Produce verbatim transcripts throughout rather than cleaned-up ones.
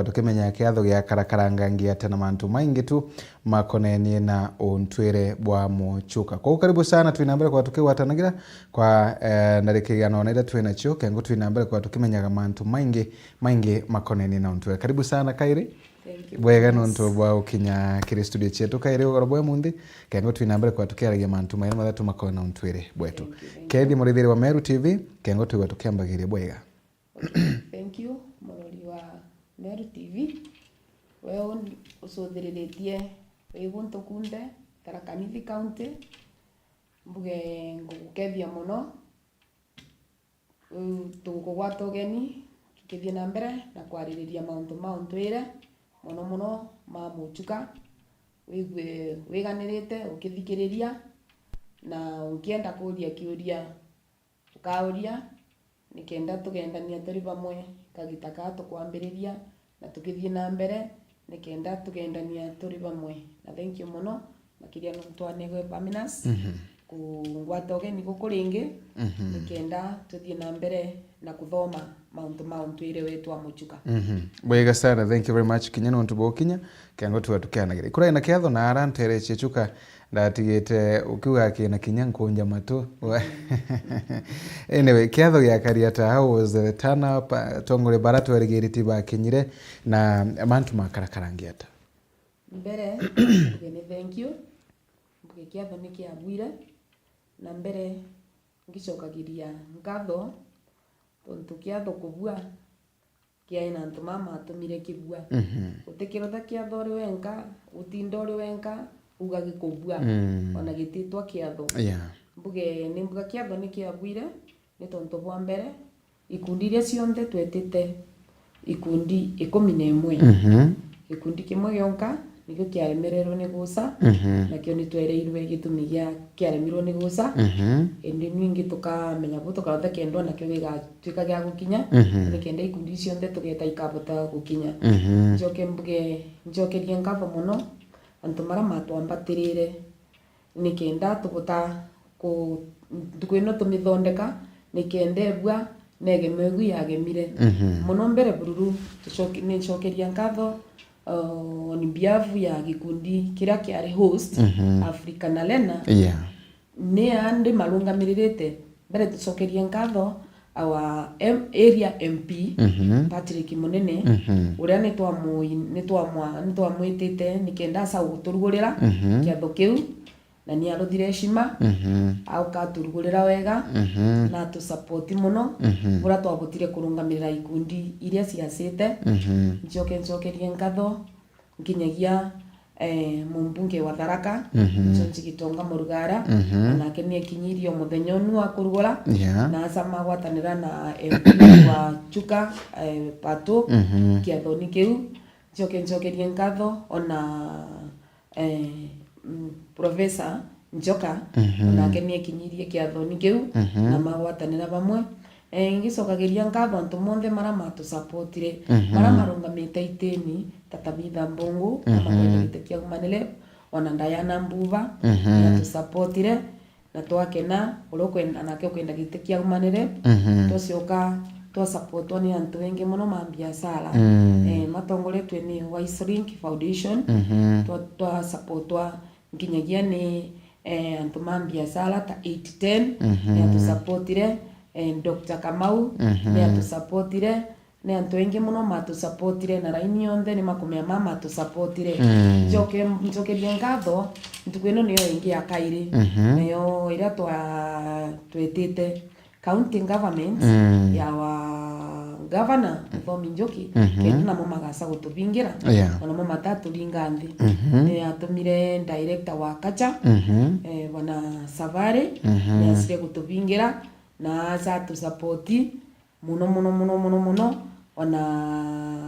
tukimenya kiatho gia Karakaranga Ngiata na mantu maingi tu makonenie na untwire bwa Muchuka. Kwou karibu sana, twina mbere kwa tukigwatanagira kwa, eh, ndarikigano na iria twina cio, kengo twina mbere kwa tukimenyaga mantu maingi, maingi makonenie na untwire. Karibu sana kairi. Thank you, Bwega Thomas. Nontu bwa ukinya kiri studio cietu kairi ugoro bwa munthi, kengo twina mbere kwa tukiaragia mantu mairi mathatu makonenie na untwire bwetu. Thank you, thank you. Kendi murithiri wa Meru T V, kengo twigwa tukiambagiria bwega. Okay, thank you, murori wa Meru T V. We un-, ucuthiriritie wi guntu kunthe, Tharaka Nithi County, mbuge ngugukethia mono. Riu tugukugwata ugeni, tukithie na mbere na kwaririria mauntu ma untwire, mono mono ma Muchuka. Wigue wiganirite ukithikiriria, na unkienda kuuria kiuria, ukauria, nikenda tugendania turi bamwe kagita kaa tukwambiriria, na tukithie na mbere, nikenda tugendania turi bamwe. Na thank you mono, makiria nontu anegwe Baminas, Mhm. kungwata ugeni guku ringi, Mhm. nikenda tuthie na mbere na kuthoma mauntu ma untwire wetu wa Muchuka. Mhm. Bwega sana, thank you very much. Kinya nontu bwa ukinya, kengo tuga tukianagira. Kurai na kiatho na ara ntereche Chuka, ndatigite ukiuga kina kinya nkunja matu. Anyway, kiatho giakari ata? How was the turn up? Atongore bara twerigiriti bakinyire na mantu makarakara ngiata? Mbere, mbuge ni thank you. Mbuge kiatho ni kiabwire. Na mbere, ngicokagiria nkatho, tontu kiatho kubua, kiae na antu mama atumire kibua. Mhm. Utikirotha kiatho uri wenka, utinda uri wenka, uga gikubua, Mm. ona gititwa kiatho. Yeah. Mbuge, ni mbuga kiatho ni kiabwire, ni tontu bwa mbere, ikundi iria cionthe twetite ikundi ikumi na imwe. Mhm. Gikundi kimwe gionka nikio kiaremererwe ni guca, Mhm. nakio ni twereirwe gitumi gia kiaremirwe ni guca. Mhm. Indi nwingi tukamenya bu tukarotha kendwa nakio gigatwika gia gukinya, Mhm. nikenda ikundi icio cionthe tugeta ikabota gukinya. Mhm. Njoke mbuge, njokerie nkatho mono antu maria matwambatirire nikenda tubota ku-, ntuku ino tumithondeka, nikenda ebua na egeme igu yagemire. Mhm. Mono mbere bururu, tucoki-, nincokeria nkatho, uh, on behalf ya gikundi kiria kiari host, Mhm. African Arena. Yeah. Ni andi marungamiririte, mbere tucokerie nkatho our M-, area M P, Mhm. Patrick Munene, Mhm. uria nitwamwi-, nitwamwa-, nitwamwitite nikenda aca guturugurira Mhm. kiatho kiu, na ni aruthire heshima, Mhm. auka aturugurira wega, Mhm. na atusapoti mono, Mhm. buria twabotire kurungamirira ikundi iria ciacite. Mhm. Ncoke ncokerie nkatho nkinyagia, eh, mumbunge wa Tharaka, Mhm. George Gitonga Murugara, Mhm. onake ni ekinyirie o muthenya unu wa kurugura, Yeah. na aca magwatanira na M P wa Chuka, eh, Pato, Mhm. kiathoni kiu. Ncoke ncokerie nkatho ona, eh, mm, Professor Njoka, Mhm. onake ni ekinyirie kiathoni kiu, Mhm. na magwatanira bamwe. Eh, ngicokagiria nkatho antu monthe maria matusapotire, Mhm. maria marungamite itini, ta Tabitha Mbungu, Mhm. amakwenda giti kia Women Rep, ona Diana Mbuba, Mhm. ni atusapotire, na twakena, uria ukwenda, anake ukwenda giti kia Women Rep, Mhm. twacoka twasapotwa ni antu engi mono ma biashara. Mm. Eh, matongoretwe ni Wise Link Foundation, Mhm. twa-, twasapotwa nkinyagia ni, eh, antu ma biashara ta eight ten, Mhm. ni atusapotire, eh, Doctor Kamau, Mhm. ni atusapotire, ni antu engi mono matusapotire, na raini yonthe ni makumea ma matusapotire. Mm. Njoke, njokerie nkatho, ntuku ino niyo ingi ya kairi, Mhm. niyo iria twa-, twetite county government Mm. ya wa governor Muthomi Njuki, Mhm. kenda namo magaca gutubingira, Yeah. na namo mataturinga nthi. Mhm. Ni atumire director wa Kacha, Mhm. eh, bwana Savare, Mhm. ni acire gutubingira, na aca atusapoti mono, mono, mono, mono, mono, ona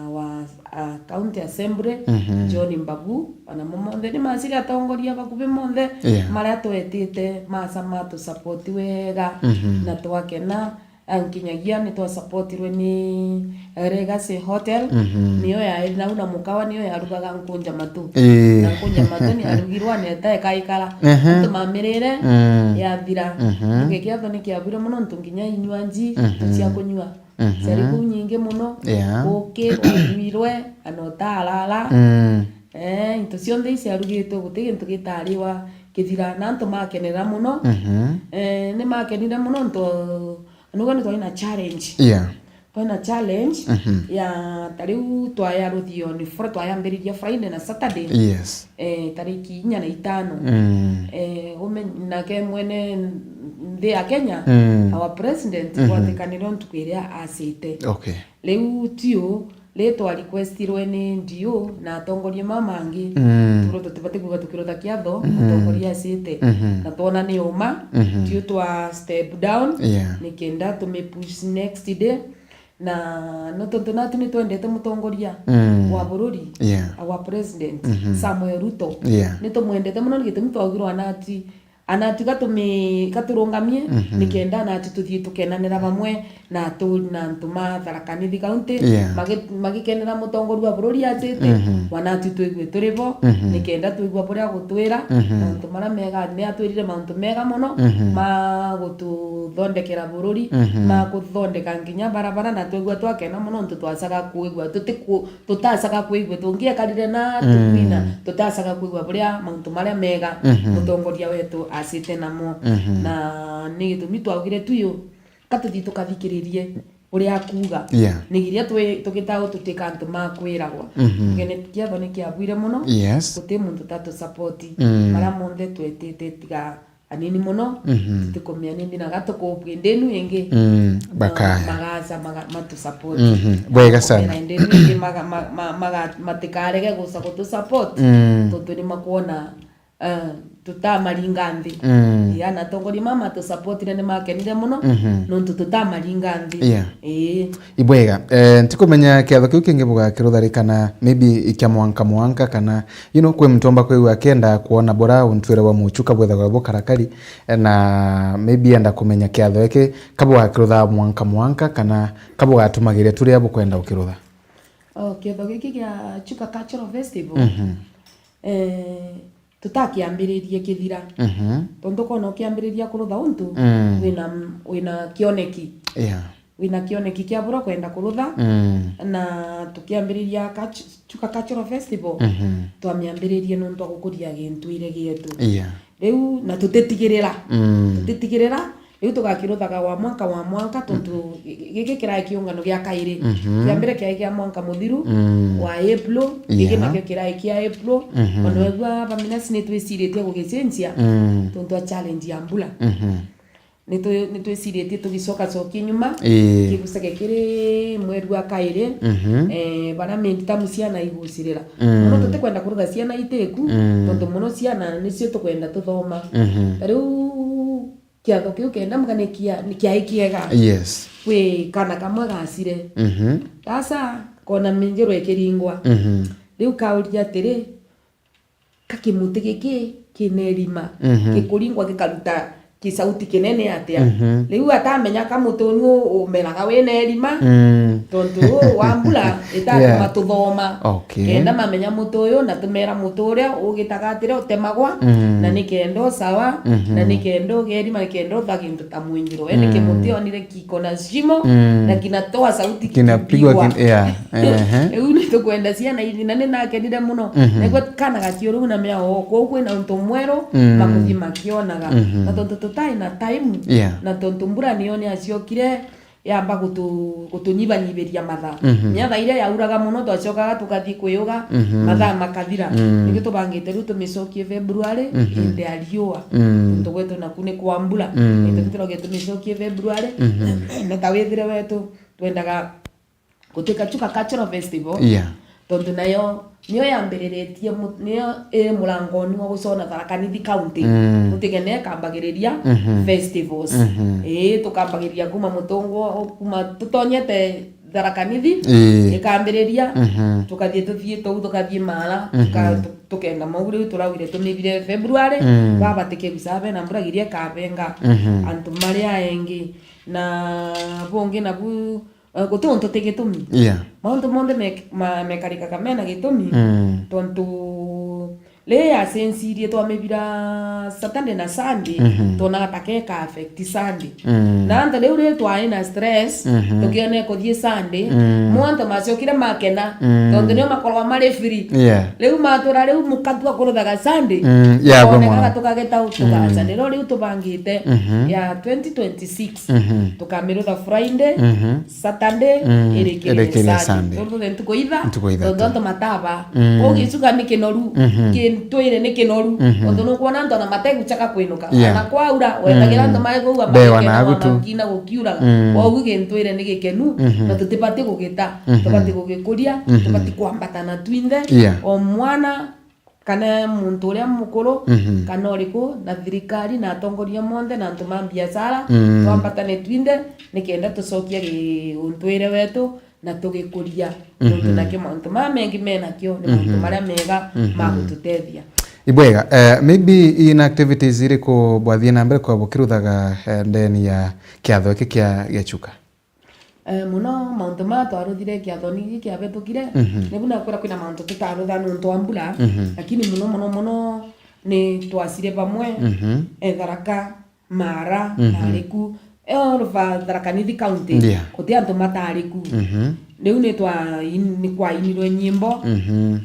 wa, a, county assembly, Mhm. John Mbagu, ona mo monthe, ni macire atongoria bakubi monthe, Yeah. maria twetite, maca matusapoti wega, Mhm. na twakena, a, nkinyagia ni twasapotirwe ni Legacy Hotel, Mhm. niyo yairi nau na mukawa, niyo yarugaga nkunja matu. Ii. Na nkunja matu ni yarugirwa neta ekaikara. Ehe. Antu mamirire, Mm. yathira. Mhm. Ntuku kiatho ni kiabwire mono, ntu nginya inywa nji, Mhm. ntu cia kunywa. Mhm. Ciari kuu nyingi mono. Yeah. Uki, waruirwe, ana utarara. Mm. Eh, into cionthe iciarugitwe, guti gintu gitariwa kithira, na antu makenera mono. Mhm. Eh, ni makenire mono nto, nuga ni twari na challenge. Yeah. Twari na challenge, mhm, ya ta riu twaya ruthio ni Fri-, twayambiriria Friday na Saturday. Yes. Eh, tariki inya na itano. Mm. Eh, ume-, nake mwene nthi ya Kenya, mm, our president, mhm, gwatikanirwe ntuku iria acite. Okay. Riu tiu, ri twa requestirwe ni D O na atongoria ma mangi, mm, turo tutibati kuga tukirutha kiatho, mm, mutongoria acite. Mhm. Na twona ni uma, mhm, tiu twa step down, yeah, nikenda tume push next day. Na no tontu natu ni twendete mutongoria, mm, wa bururi, yeah, our president, mhm, Samuel Ruto. Yeah. Ni tumwendete mono, ni gitumi twaugirwe anati, anati gatumi-, gaturungamie, mhm, nikenda anati tuthii tukenanira bamwe na atu-, na antu ma Tharaka Nithi County, yeah, magi-, magikenera mutongoria wa bururi acite, mhm, wanati twigue turi bo, mhm, nikenda twigua buria agutwira, mhm, mauntu maria mega, ni atwirire mauntu mega mono, mhm, ma gututhondekera bururi, mhm, ma kuthondeka nginya barabara, na twigua twakena mono nontu twacaga kwigua, tutiku-, tutacaga kwigua, tungiekarire na, mm, tukwina, tutacaga kwigua buria mauntu maria mega, mhm, mutongoria wetu acite namo. Mhm. Na ni gitumi twaugire tuyu, ka tuthii tukathikiririe uria akuuga. Yeah. Nigiria twi-, tugitaga tutwika antu ma kwiragwa. Mhm. Mugeni kiatho ni kiabuire mono. Yes. Guti muntu tatu support. Mm. Maria monthe twetite tiga anini mono, mhm, tutikumenya ni mbina gatukubwi ndinu ingi. Mm, ma-, bakaya. Magaca maga-, matu support. Mhm, bwega sana. Kumenya ndinu ingi maga-, ma-, ma-, maga-, matikarege guca gutu support. Mm. Tontu ni makwona, eh, tutamaringa nthi. Mm. Ii, na atongoria mama tu support na ni makenire mono, mhm, nontu tutamaringa nthi. Yeah. Ii. Ibwega, eh, ntikumenya kiatho kiu kingi bugakirutha ri kana maybe ikia mwanka mwanka kana, you know, kwi muntu omba kwigua akienda kwona bura untwire bwa muchuka bwithagwa bukarakari, eh, na maybe enda kumenya kiatho giki ka bugakirutha mwanka mwanka kana ka bugatumagire tu riria bukwenda ukirutha. Oh, kiatho giki gia Chuka Cultural Festival, mhm, eh, tutakiambiririe kithira. Mhm. Tontu kona ukiambiriria kurutha untu, mm, wina, wina kioneki. Yeah. Wina kioneki kia bura kwenda kurutha, mm, na tukiambiriria Kach-, Chuka Cultural Festival, mhm, twamiambiririe nontu wa gukuria gintuire gietu. Yeah. Riu, na tutitigirira. Mm. Tutitigirira, riu tugakiruthaga wa mwanka wa mwanka, tontu gi-, gi-, giki kirai kiungano gia kairi. Mhm. Kia mbere kiai kia mwanka muthiru, mm, wa April, giki, yeah, nakio kirai kia April. Mhm. Ona wegua Baminas ni twiciritie gugicenjia, mm, tontu wa challenge ya mbura. Mhm. Ni twi-, ni twiciritie tugicokacokia nyuma, ii, kigucage kiri mweri wa kairi, mhm, eh, baria midterm ciana igucirira. Mm. Mono tutikwenda kurutha ciana itiku, mm, tontu mono ciana nicio tukwenda tuthoma. Mhm. Ta riu kiatho kiu kenda mugane kia-, ni kiai kiega. Yes. Kwi kana kamwe gacire. Mhm. Sasa, kona minjirwe ikiringwa. Mhm. Riu kauria atiri, ka kimuti giki kina irima, mhm, gikuringwa gikaruta kisauti kinene atia? Mhm. Riu atamenya ka muti unu umeraga wina irima, mm, tontu uu wa mbura itatuma, yeah, tuthoma. Okay. Kenda mamenya muti uyu, na tumera muti uria ugitaga atiri utemagwa, mm, na ni kenda usawa, mhm, na ni kenda ugia irima, ni kenda utha gintu ta mwinjiro. Indi, mm, kimuti onire kiko na shimo, mm, na kinatoa sauti, kinapigwa kikipigwa kin-, yeah. Ehe. Riu ni tukwenda ciana ithi, na ni nakenire mono. Mhm. Naigua kana gakio riu na miao, kwou kwina untu mweru, mm, makuthi makionaga. Mhm. Na tontu tutai na time, yeah, na tontu mbura niyo ni yaciokire yamba gutu-, gutunyibanyibiria mathaa. Mhm. Kinya thaa iria yauraga mono, twacokaga tukathi kwiuga, mhm, mathaa makathira. Mm. Nikio tubangite riu tumicokie February, mhm, indi ya riua. Mm. Tontu gwetu naku ni kwa mbura. Mm. Nikio turoge tumicokie February. Mhm. Na ta withire wetu, twendaga gutwika Chuka Cultural Festival. Yeah. Tontu nayo niyo yambiriritie mu-, niyo iri murangoni wa gucona Tharaka Nithi County. Mm. Gutigene ikambagiriria, mhm, festivals. Mhm. Ii, tukambagiriria kuma Mutungwa, kuma tutonyete Tharaka Nithi, ii, ikambiriria, mhm, tukathie tuthie tou, tukathie Mara, mhm, tuka-, tu-, tukenda mau riu turaugire tumithire February, mm, baba tikiguca bena mbura giria ikabenga, mhm, antu maria engi. Na bungi nabu, eh, guti untu ti gitumi. Yeah. Mauntu monthe me-, ma-, mekarikaga mena gitumi, mm, tontu Ri yacensirie twamibira Saturday na Sunday, mhm, twonaga ta keka affect Sunday. Mm. Na antu riu ri twaina stress, mhm, tukiona ikuthii Sunday, mm, mo antu macokire makena, mm, tontu nio makoragwa mari free. Yeah. Riu matura riu mukatua kuruthaga Sunday, mm, yeah, tukonekaga bwe mwana, tukageta utugaca. Mm. Niro riu tubangite, mhm, ya twenty twenty-six, mhm, tukamirutha Friday, mhm, Saturday, mm, irikirire, irikirire Sunday. Sunday. Tontu ni ntuku itha, ntuku itha tontu tu, antu mataba. Mm. Kwou gicuka ni kinoru, mhm, gintwire ni kinoru. Mhm. Tontu nukwona antu ona mateguchaka kwinuka. Yeah. Ona kwaura, wetagira, mm, antu maigua bewa magikena, nagu tu, makina gukiuraga. Mm. Kwou gintwire ni gikenu, mhm, na tutibati gugita. Mhm. Tubati gugikuria, mhm, tubati kwambatana twinthe. Yeah. O mwana, kana muntu uria mukuru, mhm, kana uriku, na thirikari, na atongoria monthe, na antu ma mbiacara, mm, twambatane twinthe, nikenda tucokie gi-, untwire wetu, na tugikuria. Mhm. Nontu nakio mauntu maya mengi menakio ni mauntu, mhm, maria mega, mhm, ma gututethia. Ibwega, eh, maybe in activities iriku bwathii na mbere kwa bukiruthaga, eh, ndeni ya kiatho giki kia, gia Chuka? Eh, muno mauntu maya twaruthire kiathoni giki kiabetukire, mhm, nibu nakwira kwina mauntu tutarutha nontu wa mbura, mhm, lakini muno, muno, muno ni twacire bamwe, mhm, eh, Tharaka, Mara, mhm, tariku, eh, all over Tharaka Nithi County, yeah, guti antu matariku. Mhm. Riu ni twa-, in-, ni kwainirwe nyimbo, mhm.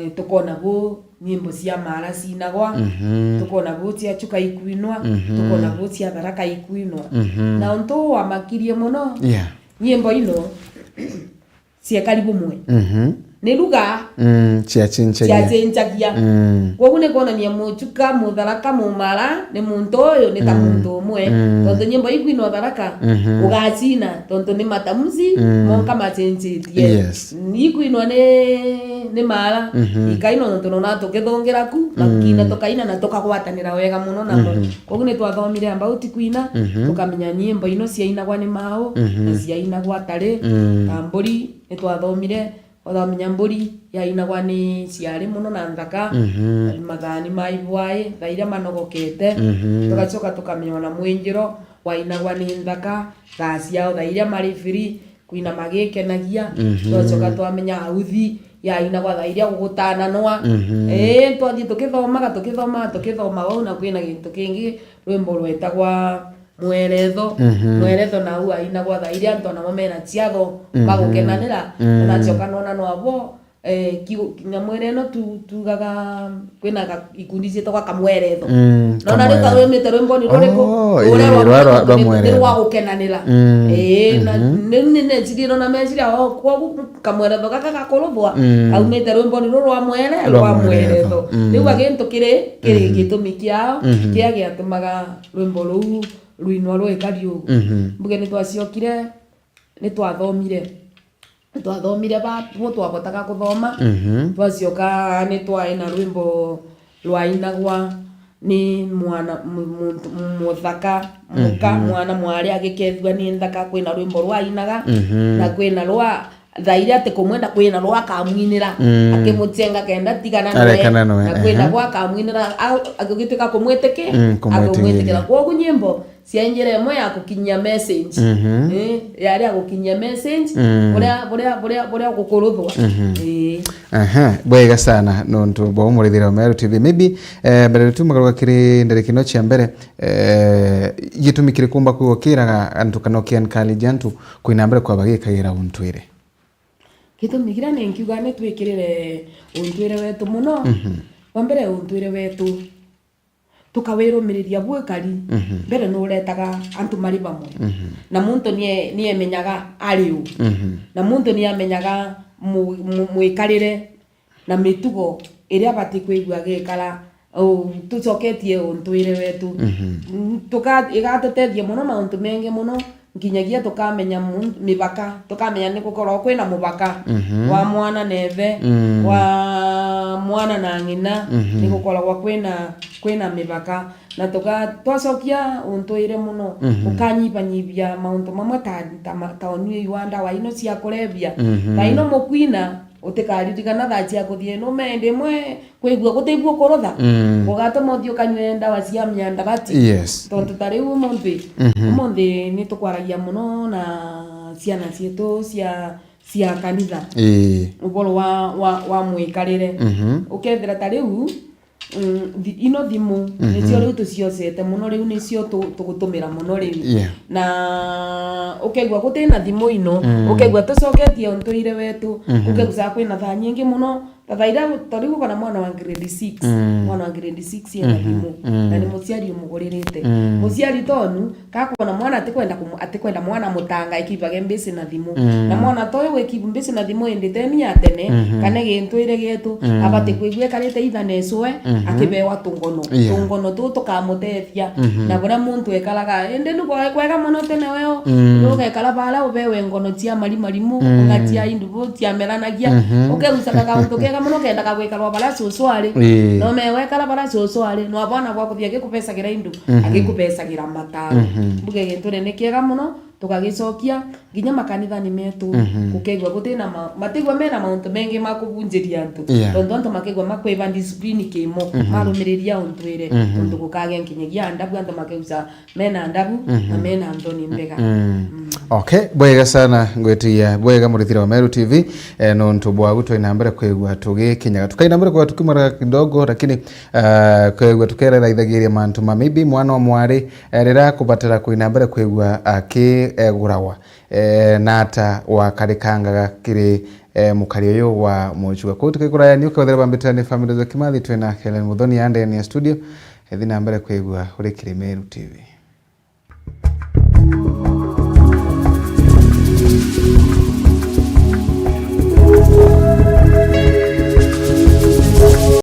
Eh, tukona bu nyimbo cia Mara ciinagwa, mhm, tukona bu cia Chuka ikwinwa, mhm, tukona bu cia Tharaka ikwinwa. Mhm. Na untu wamakirie muno, yeah, nyimbo ino ciekari bumwe. Mhm. Ni lugha, mm, ciachinchagia, ciachinchagia. Mm. Kwogu ni kwonania Muchuka, Mutharaka, Mumara ni muntu uyu, ni ta, mm, muntu umwe. Mm. Tontu nyimbo ikwinwa Tharaka, mhm, ugacina, tontu ni matamusi, mm, monka machinchitie. Yes. Ikwinwa ni, ni Mara, mhm, ikainwa nontu nona tukithungira ku, na, mm, kina tukaina na tukagwatanira wega muno namo. Mhm. Kwogu ni twathomire about kwina, mhm, tukamenya nyimbo ino ciainagwa ni mau, mhm, na ciainagwa atari, mm, ta mburi, ni twathomire, uthamenya mburi yainagwa ni ciari muno na nthaka, mhm, mathani ma ibwai, thaa iria manogokete, mhm, tugacoka tukamenya ona mwinjiro wainagwa ni nthaka, thaa ciao, thaa iria mari free, kwina magikenagia, mhm, twacoka twamenya authi yainagwa thaa iria gugutananwa. Mhm. Ii, twathii tukithomaga, tukithomaga, tukithomaga uu, na kwina gintu kingi, rwimbo rwetagwa Mweretho. Mhm. Mweretho nau ainagwa thaa iria antu namo mena ciatho, mhm, bagukenanira. Mm. Na nacoka nona nwabo, eh, kiu-, nyamwira ino tu-, tugaga, kwina ga-, ikundi cietagwa Kamweretho. Mm, nona riu Kamweretho. Karumite rwimboni ruriku? Oh, uria, ii, rwa, rwa, rwa, rwa Mweretho. Ni rwa gukenanira. Mm, ii, na, mhm, ni, ni, necirie nona meciria, oh, kwogu Kamweretho gaka gakuruthwa, mm, kaumite rwimboni ruru rwa Mwere-, rwa, rwa Mweretho. Mweretho. Mm. Riu a gintu kiri, kiri, mhm, gitumi kiao, mhm, kiria giatumaga rwimbo ruu rwinwa rwikari ugu. Mhm. Mbuge ni twaciokire, ni twathomire. Ni twathomire ba-, bu twabotaga kuthoma. Mhm. Twacioka ni twari na rwimbo rwainagwa ni mwana, mu-, muntu, muthaka, muka, mhm, mwana mwari agikethua ni nthaka, kwina rwimbo rwainaga, mhm, na kwina rwa thaa iria atikumwenda, kwina rwa akamwinira, mm, akimuchenga kenda atigana nawe. Arekana nawe, na kwina, ehe, rwa akamwinira, a-, agigituika kumwitiki-, mm, kumwitikira. Akumwitikira. Kwogu nyimbo cia njira imwe ya gukinyia message. Mhm. Eh, yari ya gukinyia message, mm, buria, buria, buria, buria gukuruthwa. Mhm. Eh. Aha, bwega sana, nontu bwa umurithira wa Meru T V. Maybe, eh, mbere tu magaruka kiri ndereka ino cia mbere, eh, gitumi kiriku umba kwigua kiraga antu kana uki encourage antu kwina mbere kwa bagikagira untwire? Gitumi kiria ninkiuga ni twikirire untwire wetu muno. Mhm. Wa mbere untwire wetu tukawirumiriria bwikari, mhm, mbere nuretaga antu mari bamwe. Mhm. Na muntu nie-, niemenyaga ari u. Mhm. Na muntu niamenyaga mu-, mu-, mwikarire na mitugo iria abati kwigua agikara, u-, tucoketie untwire wetu. Mhm. Mm, tuka-, igatutethia muno mauntu mengi muno. Nginyagia tukamenya mu-, mibaka, tukamenya ni gukoragwa kwina mubaka, mhm, wa mwana na ithe, mm, wa mwana na ng'ina, mhm, ni gukoragwa kwina, kwina mibaka. Na tuka-, twacokia untwire muno, mhm, ukanyibanyibia mauntu mamwe ta, ta ma-, ta unyui wa ndawa ino cia kulevya. Mhm. Thaa ino mukwina, utikaririkana thaa cia kuthie nume, indi imwe kwigua gutibua ukurutha, mm, gugatuma uthii ukanywe ndawa cia miandarati. Yes. Tontu ta riu umunthi, mhm, umunthi ni tukwaragia muno na ciana cietu cia, cia kanitha. Ii. Uboro wa, wa, wa mwikarire. Mhm. Ukethira ta riu, mm, thi-, ino thimu, mhm, nicio riu tuciocete muno, riu nicio tu-, tugutumira muno riu. Yeah. Na ukegua gutina thimu ino, mm, ukegua tucoketie untuire wetu, mhm, ukegua kwina thaa nyingi muno, ta thaa iria, ta riu ukoona mwana wa grade six, mm, mwana wa grade six ena, mhm, thimu, mm, na ni muciari umuguririte. Mm. Muciari tonu, kakwona mwana atikwenda kumu-, atikwenda mwana mutangaike ibage mbisi na thimu. Mm. Na mwana toyo wikibu mbisi na thimu indi teni ya tene, mhm, kana gintu ire gietu, mm, abati kwigua ekarite itha na icwe, mhm, akibewa tungono. Yeah. Tungono tu tukamutethia. Mhm. Na buria muntu ekaraga, indi ni kwa-, kwega muno tene weo, mm, ugekara bara ubewe ngono cia mari marimu, mm, ngacia indu bu ciameranagia. Mhm. Ukegucaga kauntu kega muno kendaga gwikarwa bara cucu ari. Ii. No mewe ekara bara cucu ari, no abona bwa kuthia agikubecagira indu, mhm, agikubecagira mataro. Mhm. Mbuge gintu ni kiega muno, tugagicokia nginya makanithani metu, mhm, gukegua gutina ma-, matigua mena mauntu mengi ma kubunjiria antu. Yeah. Tontu antu makegua makwiba discipline kimo, mhm, marumiriria untu ire, mhm, tontu gukagia nkinyagia ndabu antu makeuca mena ndabu, mhm, na mena nthoni mbega. Mm. Mm. Okay, bwega sana, ngwitigia bwega murithira wa Meru T V, eh, nontu bwagu twina mbere kwigua tugikinyaga. Tukaina mbere kwigua tukimaraga kidogo, lakini, ah, kwigua tukereraithagiria mantu ma maybe mwana wa mwari, eh, rira kubatara kwina mbere kwigua akigurawa, eh, na ata wakarikangaga kiri, eh, mukari uyu wa mucuga. Kuu tukikuraya ni ukethira bambitira ni family za Kimathi, twina Helen Muthoni ya ndene ya studio. Ethi na mbere kwigua uri kiri Meru T V.